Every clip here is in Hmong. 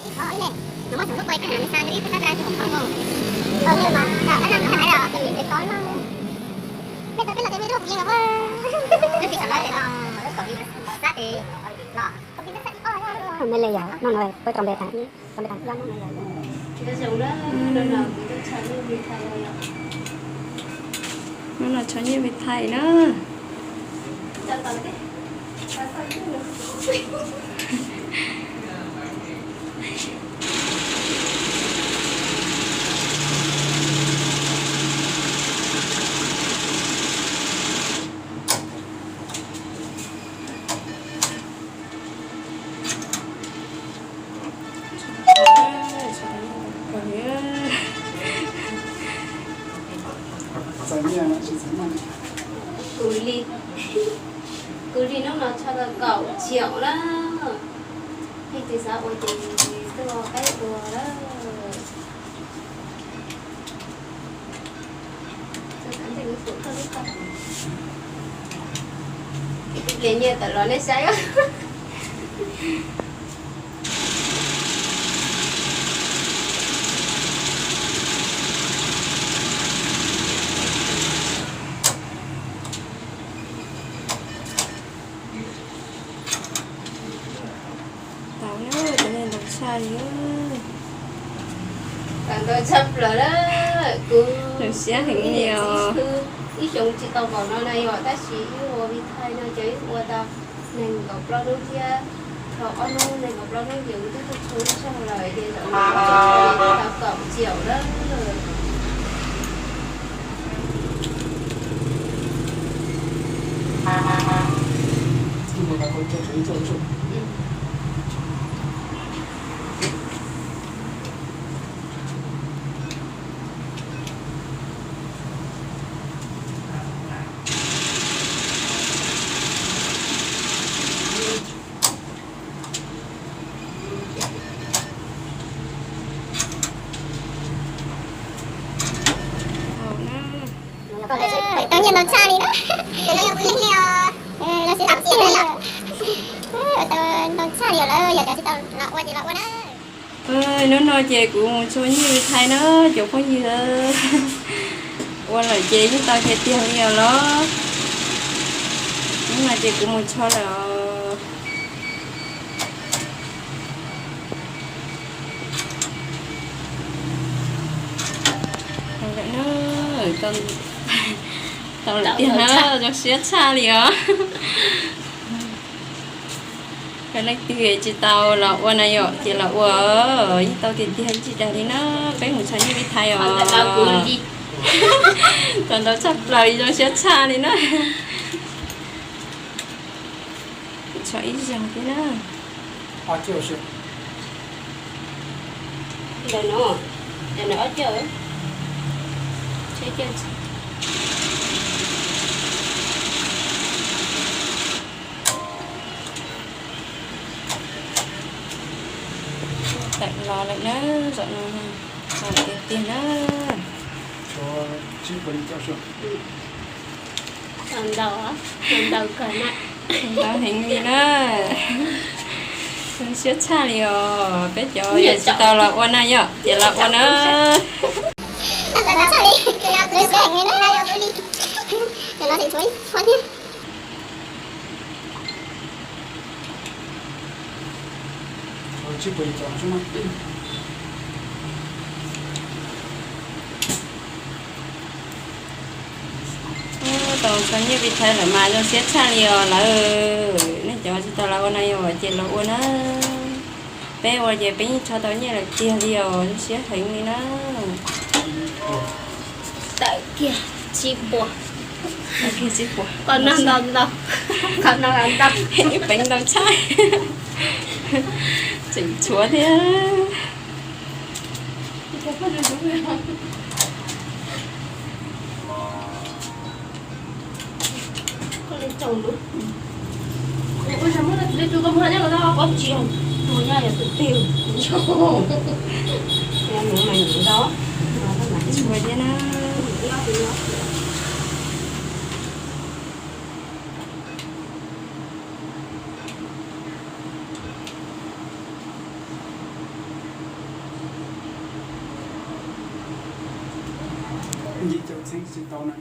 Mej le yog noj no puab tau npe tas, tau npe tas yog noj no yog. Hnub no tso nyiaj Vitae na. Kuv li, kuv li hnub no tso tau kaum tsiaum na. Leej twg xav ua ces tuaj peb ua lawm. Ib pliag nyiaj tawm los nej saib. Tau na, cov no ntau tshaj li. Tau ntau tshaj plaws lawm, kuv zoo siab heev li os. Ib xyoo tsis tau npaum no na yom, tab sis wb ua Vitae no ces wb ua tau nees nkaum plaub hnub thiab. Thaum ob hnub nees nkaum plaub hnub ces wb twb tuaj tshu ib zaug lawm ces zaum no tau kaum tsiaum lawm. Tau nyiaj ntau tshaj li na. Ua tau ntau tshaj li lawm, yog tias tsis tau los ua ces los ua na. Hnub no ces kuv mus tso nyiaj Vitae na cov phooj ywg. Ua lawm ces yeej tau tiag tiag li os los. Hnub no ces kuv mus tso lawm os. Lawm na, tau lawm tiag na, zoo siab tshaj li os. Yog leej twg tsis tau los ua na yom, ces los ua, yeej tau tiag tiag tsis dag li na. Peb mus tso nyiaj Vitae os. Tau ntau tshaj plaws, zoo siab tshaj li na. Tso ib zaug thiab na. Ntawm no, ntawm no ob coj, tsib coj. Tawm los lawm na, zaum no, los tiag tiag na. Ntau heev li na. Zoo siab tshaj li os, peb cov yog tsis tau los ua na yom, ces los ua na. Tau tso nyiaj Vitae lawm mas zoo siab tshaj li os lawm. Nej cov tsis tau los ua na yom, ces los ua na. Peb ua ces peb yeej tso tau nyiaj lawm tiag li os, zoo siab heev li na. Tawm kiag tsib puas. Tawm kiag tsib puas. Qhov no ntau ntau. Qhov no ntau. Ib peev ntau tshaj. Tseem tshuav thiab. Ua thiab na. Yim caum txheeb tsis tau na.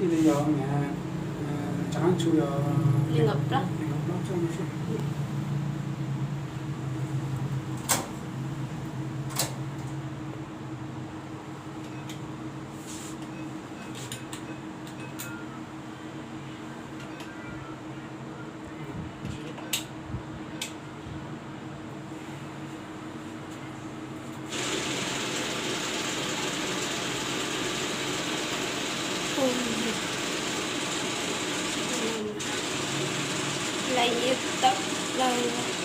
Ib li yog rov qab tshum yog nees nkaum plaub txoj no xwb. Ua li ib tawm plaws.